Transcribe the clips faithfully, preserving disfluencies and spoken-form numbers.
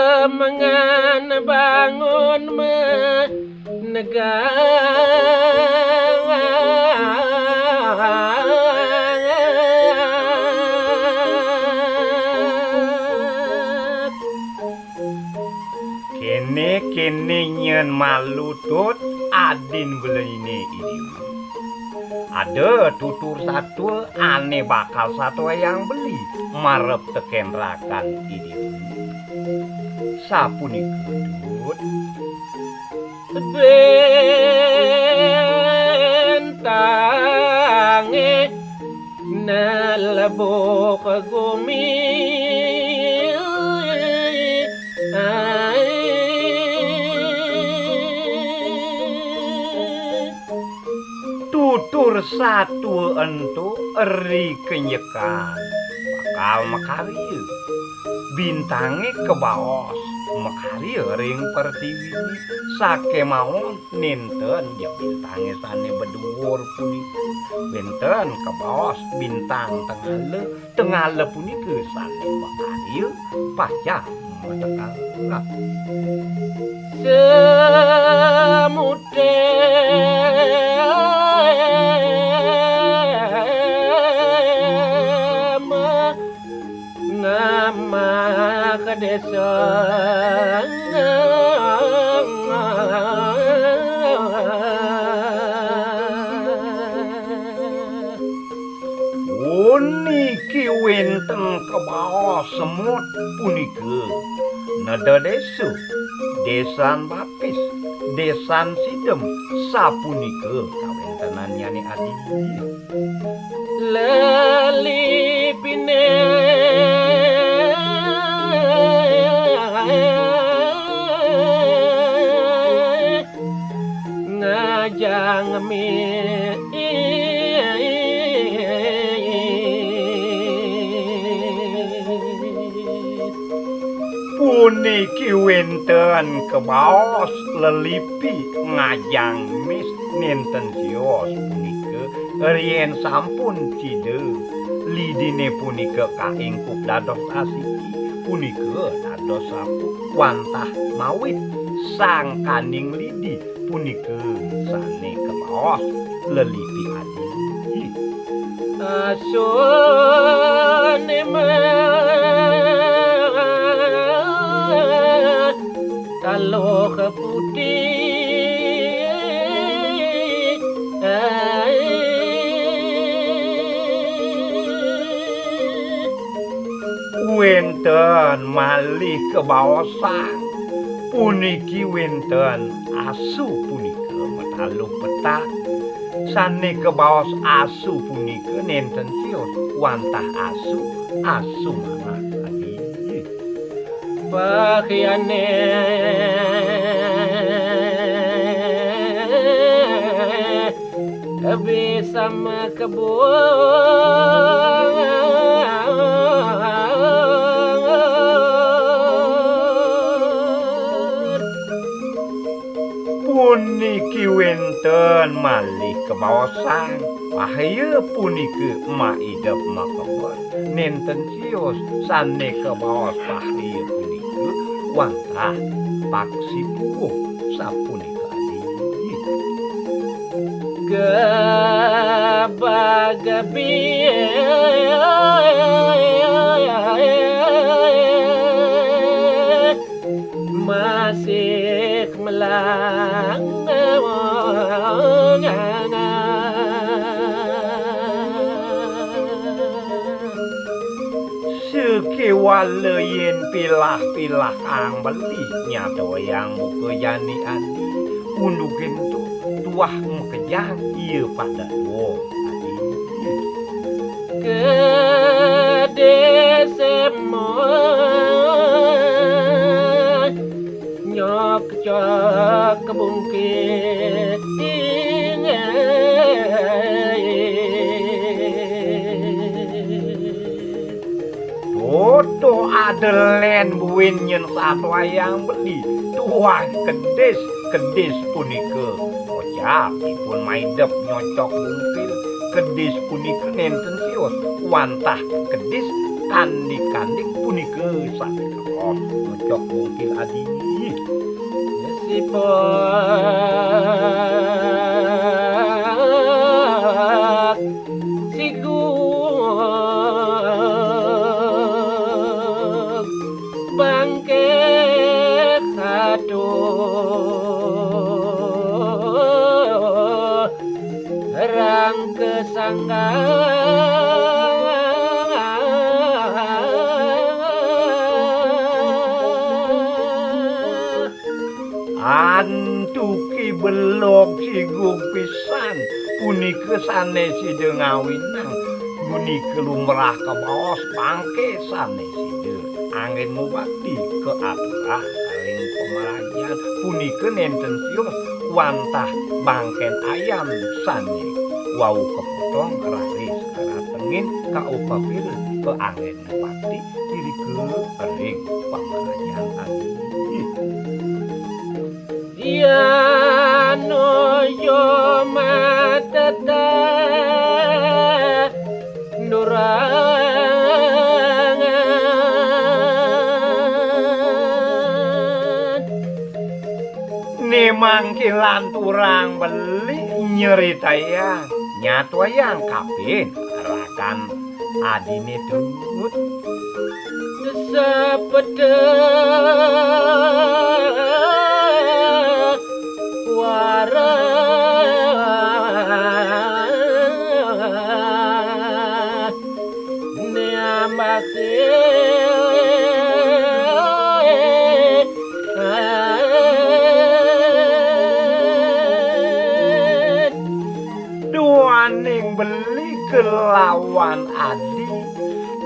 Semengan bangun menegak. Kéné-kéné nyén malu Tut, adin beliné idiu. Ada tutur satua ané bakal satuayang beli marep tekén rakan idiu. Sapunika Tut. Bentangé nalebok gumi. Tutur satua ento ri kenyekan bakal makarya. Bintangé kabaos makarya ring pertiwi, sakémaon nénten ja bintangé sané baduur punika. Wénten kabaos bintang tengala, tengala punika sané makarya pacang matekala. Samudra nama ka désa. Puniki wénten kabaos semut punika. Neda désa, désan Bapis, désan Sidem, sapunika kawéntenannyané adi. Lelipiné ngajang mis. Puniki wénten kabaos lelipi ngajang mis nénten sios punika, yén sampun cida lidiné punika kaingkup dados asiki, punika dados sapu wantah mawit sangkaning lidi punika sané kabaos lelipi adi. Asuné mah taluh putih. Wénten malih kabaosan, puniki wénten asu punika mataluh petak. Sané kabaos asu punika nénten sios wantah asu, asu manah adi. Pakyané bisa makebut. Puniki wénten malih kabaosan, pahya punika maidep makebet. Nénten sios sané kabaos pahya punika wantah paksi puwuh, sapunika adi. Gabagabi masih melangau. Sakéwala yén pilah-pilah kang beli nyatayang buka jani adi, undukin tu tuah makejang ia pada dua adi. Kedis semua nyok cok kebungkit. Toto ada lén buin nyén satwayang beli tuah kedis, kedis punika. Ocap ipun maidep nyocok bungkil, kedis punika nénten sios wantah kedis kanding-kanding punika sané kerep ngecok mungkil adi. Sigun bangké satu rangka sangga. Antuké belog sigung pisan punika sané sida ngawinang, punika lumrah kabaos bangké sané sida anggén mubakti ka aturah ring pamrajan punika nénten sios wantah bangkén ayam sané wau kapotong raris karatengin kaupapira ka anggén mubakti irika ring pamrajan adi. Yan nuju matetandurangan. Né mangkin lanturang beli nyeritayang, nyatuayang kapin rakan adiné tutut. Sapeta wara niambake. Duaning beli kelawan adi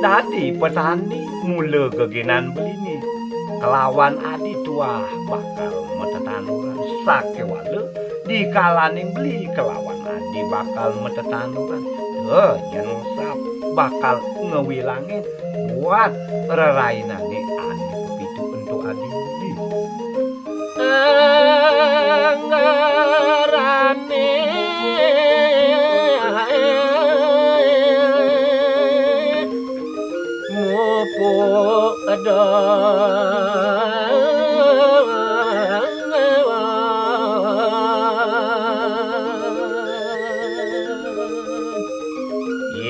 dadi petani mula geginan beliné. Kelawan adi tuah bakal matetanduran sakéwala dikalaning beli kelawan adi bakal matetanduran. Teh nyén sap bakal ngewilangin buat rerainané ané pepitu ento adi. Anggarané mupuk edon.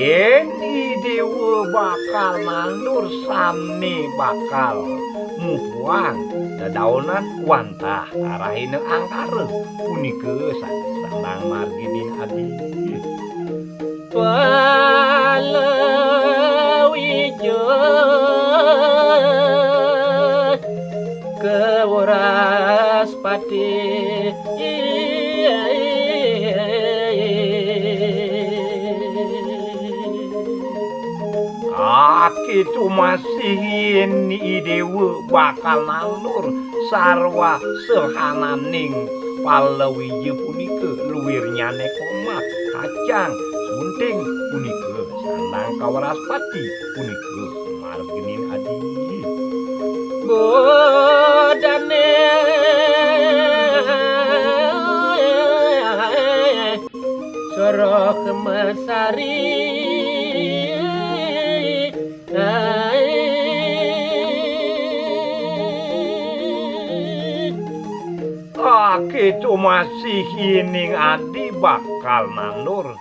Yén I Déwa bakal nandur sané bakal mupuang dedaunan wantah rahina angkara punika sané sandang margining adi. Palawija ka Wraspati. Akéto masih yén I Déwa bakal nandur sarwa sahananing palawija punika, luirnyané komak, kacang, sunting punika, sandang kawraspati punika margining adi. Bodané soroh kemesari. Akéto masih yéning adi bakal nandur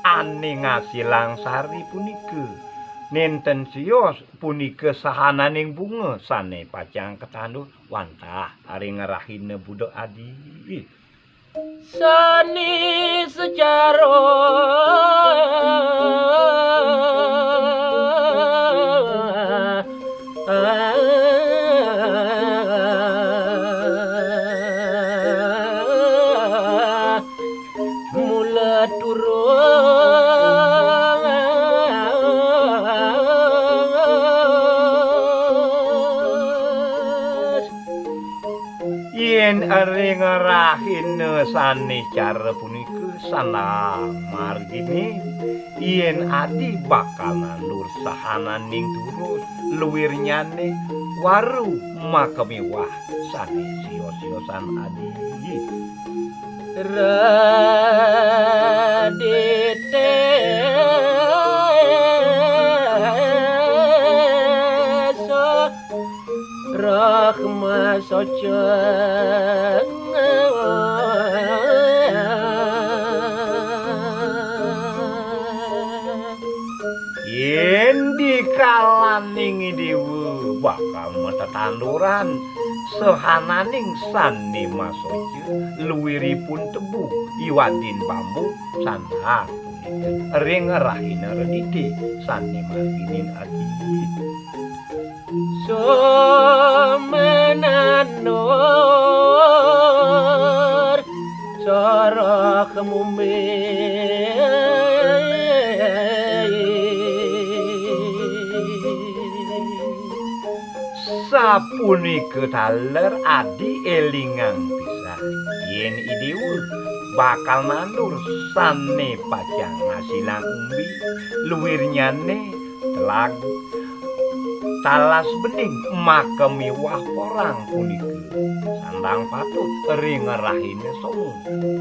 ané ngasilang sari punika. Nénten sios punika sahananing bunga sané pacang katandur wantah ring rahina buda adi. Sané sacara mula turun. Yén ring rahina sané cara punika sandang marginé, yén adi bakal nandur sahananing turus, luirnyané waru makamiwah sané sios-siosan adi. Radité Ceng. Yén dikalaning Idéwa bakal matetanduran sehananing sané masoca, luiripun tebu iwadin bambu, sanhar punika ring rahina Redité sané marginin adi. Sumenanur cara kemumbi. Sapunika taler adi élingang pisan. Yén Idéwa bakal nandur sané pacang ngasilang umbi, luirnyané telag, talas bening, maka miwah porang punika sandang patut ring rahina Soma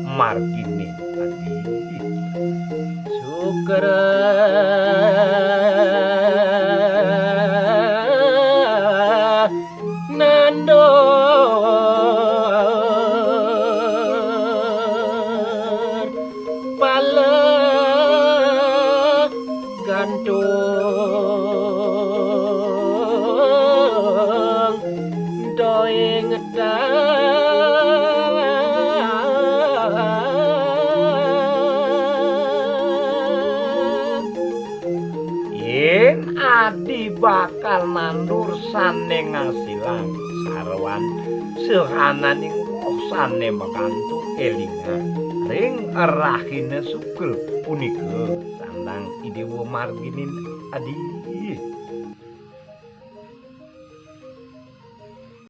marginin adi. Sukra nandur pala gantung doing tang. Yén adi bakal nandur sané ngasilang sarwan sehananing woh sané makantuk élingang ring rahina Sukra punika sandang Idéwa marginin adi.